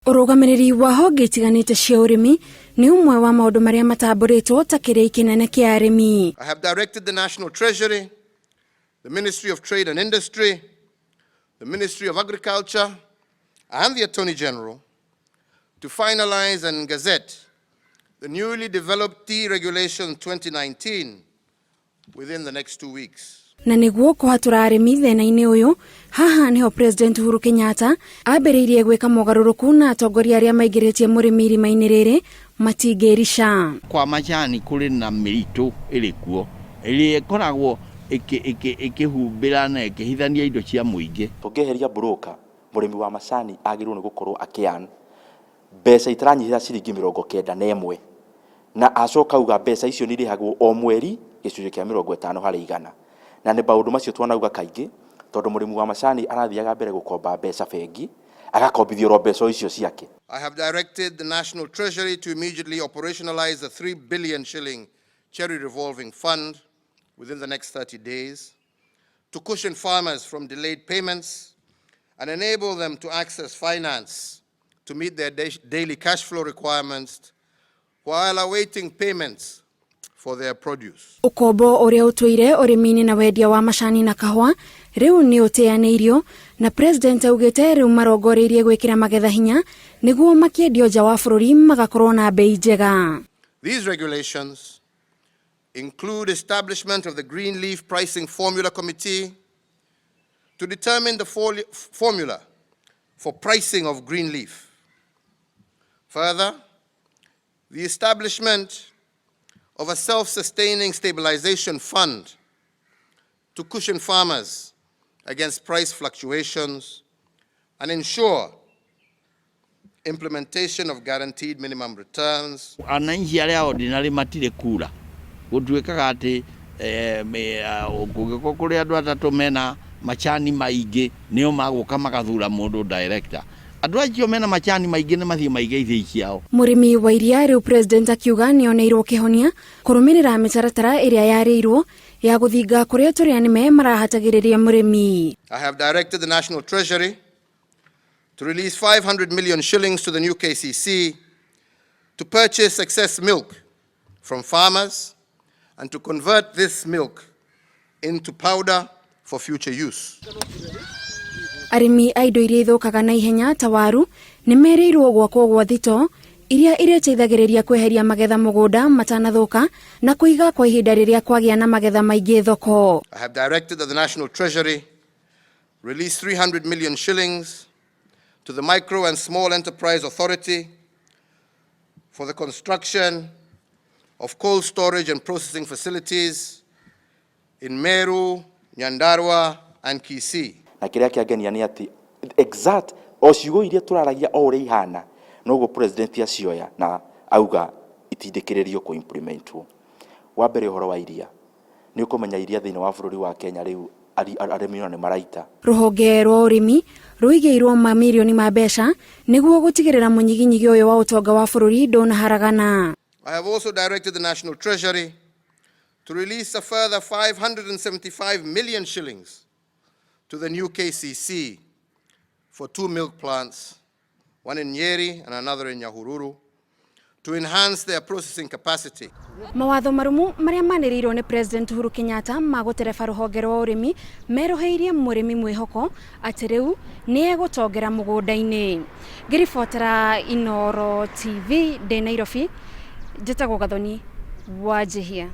Ũrũgamĩrĩri wa honge itiganĩte cia ũrĩmi nĩ ũmwe wa maũndũ marĩa matambũrĩtwo ta kĩrĩi kĩnene kĩa arĩmi. I have directed the National Treasury, the Ministry of Trade and Industry, the Ministry of Agriculture, and the Attorney General to finalize and gazette the newly developed Tea Regulation 2019 within the next 2 weeks. Na nĩguo kũhatũra arĩmi thĩna-inĩ ũyũ, haha nĩho President Uhuru Kenyatta ambĩrĩirie gwĩka mogarũrũku na atongoria arĩa maingĩrĩtie mũrĩmi irima-inĩ rĩrĩ matingĩrica. Kwa macani kũrĩ na mĩritũ ĩrĩ kuo ĩrĩa ĩkoragwo ĩkĩhumbĩra na ĩkĩhithania indo cia mũingĩ. Tũngĩeheria broker, mũrĩmi wa macani agĩrĩirwo nĩ gũkorwo akĩearn mbeca itaranyihĩra ciringi 91, na acoka auga mbeca icio nĩ irĩhagwo o mweri 50%, na nĩ maũndũ macio twanauga kaingĩ, tondũ mũrĩmi wa macani arathiaga mbere gũkomba mbeca bengi, agakombithio oro mbeca o icio ciake. I have directed the National Treasury to immediately operationalize the 3 billion shilling Cherry Revolving Fund within the next 30 days to cushion farmers from delayed payments and enable them to access finance to meet their daily cash flow requirements while awaiting payments for their produce. Ũkombo ũrĩa ũtũire ũrĩmi-inĩ na wendia wa macani na kahũa rĩu nĩ ũteanĩirio, na President augĩte rĩu marongoreirie gwĩkĩra magetha hinya nĩguo makĩendio nja wa bũrũri magakorwo na bei njega. These regulations include establishment of the Green Leaf Pricing Formula Committee to determine the formula for pricing of green leaf. Further, the establishment of a self-sustaining stabilization fund to cushion farmers against price fluctuations and ensure implementation of guaranteed minimum returns. Ananchi arĩa ordinary matirĩ kura. Gũtuĩkaga atĩ kũngĩkorwo kũrĩ andũ atatũ mena macani maingĩ, nĩo magũka magathura mũndũ director. Andũ acio mena macani maingĩ nĩ mathiĩ maige ithĩi ciao. Mũrĩmi wa iria rĩu President akiuga nĩoneirwo kĩhonia kũrũmĩrĩra mĩtaratara ĩrĩa yarĩirwo ya gũthinga kũrĩa tũrĩa nĩme marahatagĩrĩria mũrĩmi. I have directed the National Treasury to release 500 million shillings to the new KCC to purchase excess milk from farmers and to convert this milk into powder for future use. Arĩmi a indo iria ithũkaga na ihenya ta waru nĩ merĩirwo gwakwo gwa thito iria irĩteithagĩrĩria kweheria magetha mũgũnda matanathũka na kũiga kwa ihinda rĩrĩa kwagĩa na magetha maingĩ thoko. I have directed that the National Treasury release 300 million shillings to the Micro and Small Enterprise Authority for the construction of cold storage and processing facilities in Meru, Nyandarua, and Kisii. Na kĩrĩa kĩangenia nĩ atĩ exact o ciugo iria tũraragia o ũrĩa ihana noguo President acioya na auga itindĩkĩrĩrio kũ implementwo. Wa mbere, ũhoro wa iria, nĩ ũkũmenya iria thĩinĩ wa bũrũri wa Kenya rĩu arĩmi ona nĩ maraita. Rũhonge rwa ũrĩmi rũigĩirwo mamirioni ma mbeca nĩguo gũtigĩrĩra mũnyiginyigi ũyũ wa ũtonga wa bũrũri ndũnaharagana. I have also directed the National Treasury to release a further 575 million shillings to the new KCC for two milk plants, one in Nyeri and another in Nyahururu, to enhance their processing capacity. Mawatho marumu marĩa manĩrĩirwo nĩ President Uhuru Kenyatta ma gũtereba rũhonge rwa ũrĩmi merũhĩirie mũrĩmi mwĩhoko atĩ rĩu nĩ egũtongera mũgũnda-inĩ. Ngĩribotera Inooro TV ndĩ Nairobi, njĩtagwo Gathoni Wanjihia.